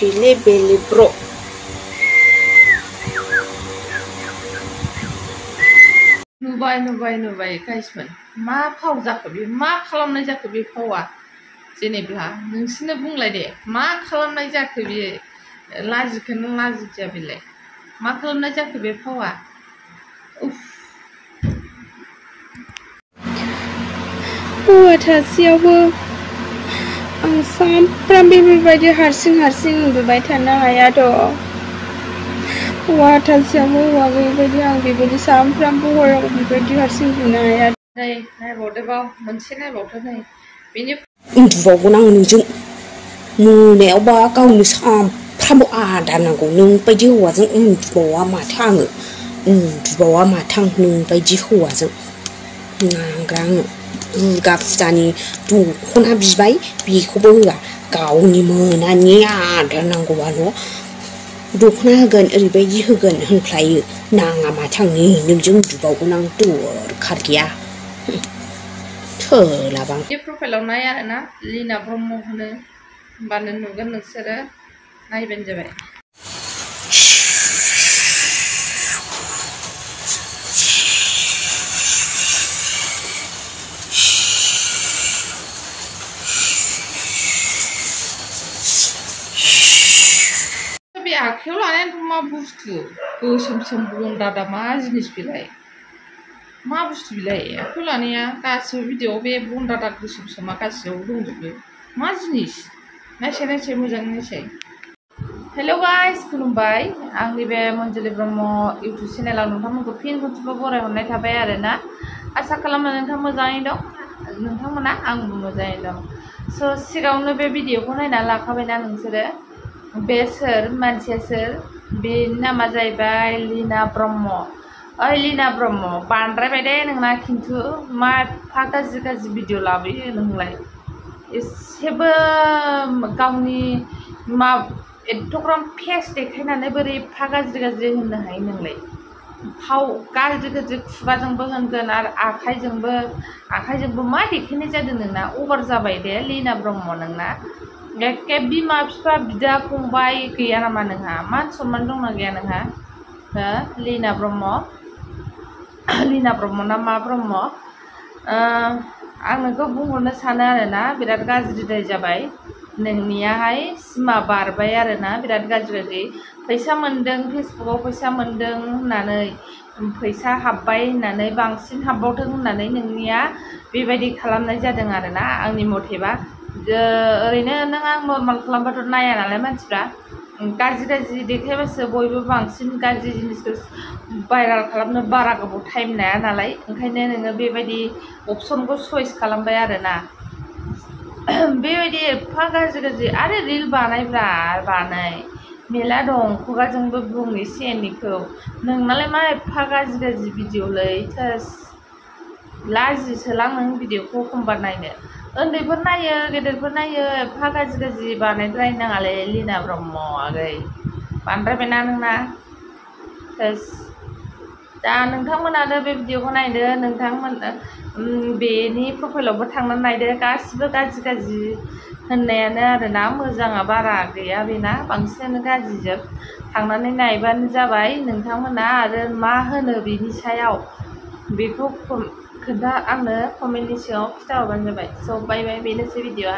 bele bele bro. नुबाय गाइसमोन मा फाव जाखो बे मा खालामनाय जाखो बे फावा जेनेब्ला नोंसिनो बुंलाय दे मा खालामनाय जाखो बे लाजिखोनो लाजिया बेलाय मा खालामनाय जाखो बे फावा उफ हौवा थासेयावबो आं सामफ्रामबो बेबायदि हारसिं उन्दुबाय थानो हायाथ' हौवा थासेयावबो हौवा गैयिबायदि आं बेबायदि सामफ्रामबो हराव बेबायदि हारसिं उन्दुनो हाया नै नायबावदोबाव मोनसे नायबावदो नै बेनि उन्दुबावगोन आं नोंजों मोनायावबा गावनो सामफ्रामबो आदार नांगौ नोंबायदि हौवाजों उन्दुबावा माथो आङो उन्दुबावा माथो आं नोंबायदि हौवाजों नांग्रा आङो दुर्गा फुजानि दख'ना बिबाय बेखौबो होआ गावनि मोनानि आदार नांगौबाल' दख'ना होगोन ओरैबायदि होगोन होनफ्लायो नाङा माथो आं नै नोंजों उन्दुबावगोन आं दरखार गैया थोलाबा बे प्रफाइलाव नाय आरोना लिना ब्रह्म होनो होमबानो नुगोन नोंसोरो नायबानो जाबाय बे आखायाव लानायाथ' मा बुस्थु गोसोम बन्दादा मा जिनिस बेलाय मा बुस्थु बिलाय आखायाव लानाया गासिबो भिडिअआव बे बन्दादा गोसोमा गासियावबो दंजोबो मा जिनिस नायसाय मोजाङै नायसाय हेल' गाइस खुलुमबाय आंनि बे मनजुलि ब्रह्म इउटुब चेनेलाव नोंथांमोनखौ फिन खनसेबाव बरायहरनाय थाबाय आरोना आसा खालामो नोंथां मोजाङै दं नोंथांमोना आंबो मोजाङै दं स' सिगाङावनो बे भिडिअखौ नायना लाखाबायना नोंसोरो बे सोर मानसिया सोर बेनि नामा जाहैबाय लिना ब्रह्म ओइ लिना ब्रह्म बांद्रायबाय दे नोंना खिन्थु मा एफा गाज्रि भिडिअ लाबोयो नोंलाय एसेबो गावनि मा एथ'ग्राम फेस देखायनानै बोरै एफा गाज्रि होननो हायो नोंलाय फाव गाज्रि खुगाजोंबो होनगोन आरो आखाइजोंबो मा देखायनाय जादों नोंना अभार जाबाय दे लिना ब्रह्म नोंना एखे बिमा बिफा बिदा फंबाय गैया नामा नोंहा मान सनमान दंना गैया नोंहा हो लिना ब्रह्म ना मा ब्रह्म आं नोंखौ बुंहरनो सानो आरोना बिराद गाज्रिद्राय जाबाय नोंनियाहाय सिमा बारबाय आरोना बिराद गाज्रि फैसा मोनदों फेसबुकआव फैसा मोनदों होननानै फैसा हाबबाय होननानै बांसिन हाबबावथों होननानै नोंनिया बेबायदि खालामनाय जादों आरोना आंनि मथेबा ओरैनो नों आं नर्माल खालामबाथ' नाया नालाय मानसिफ्रा गाज्रि देखायबासो बयबो बांसिन गाज्रि जिनिसखौ भाइराल खालामनो बारा गोबाव टाइम लाया नालाय ओंखायनो नोङो बेबायदि अपसनखौ चइस खालामबाय आरोना बेबायदि एफा गाज्रि आरो रिल बानाय मेला दं खुगाजोंबो बुं एसे एनैखौ नोंनालाय मा एफा गाज्रि भिडिअलै थोस लाजिसोलां नों भिडिअखौ एखमबा नायनो उन्दैफोर नायो गेदेरफोर नायो एफा गाज्रि बानायद्रायनो नाङालै लिना ब्रह्म आगै बांद्रायबायना नोंना थोस दा नोंथांमोनानो बे भिडिअखौ नायदो नोंथांमोन बेनि प्रफाइलावबो थांनानै नायदो गासिबो गाज्रि होननायानो आरोना मोजाङा बारा गैया बेना बांसिनानो गाज्रिजोब थांनानै नायबानो जाबाय नोंथांमोना आरो मा होनो बेनि सायाव बेखौ खोन्था आंनो कमेन्टनि सिङाव खिन्थाहरबानो जाबाय स' बाय बेनोसै भिडिअआ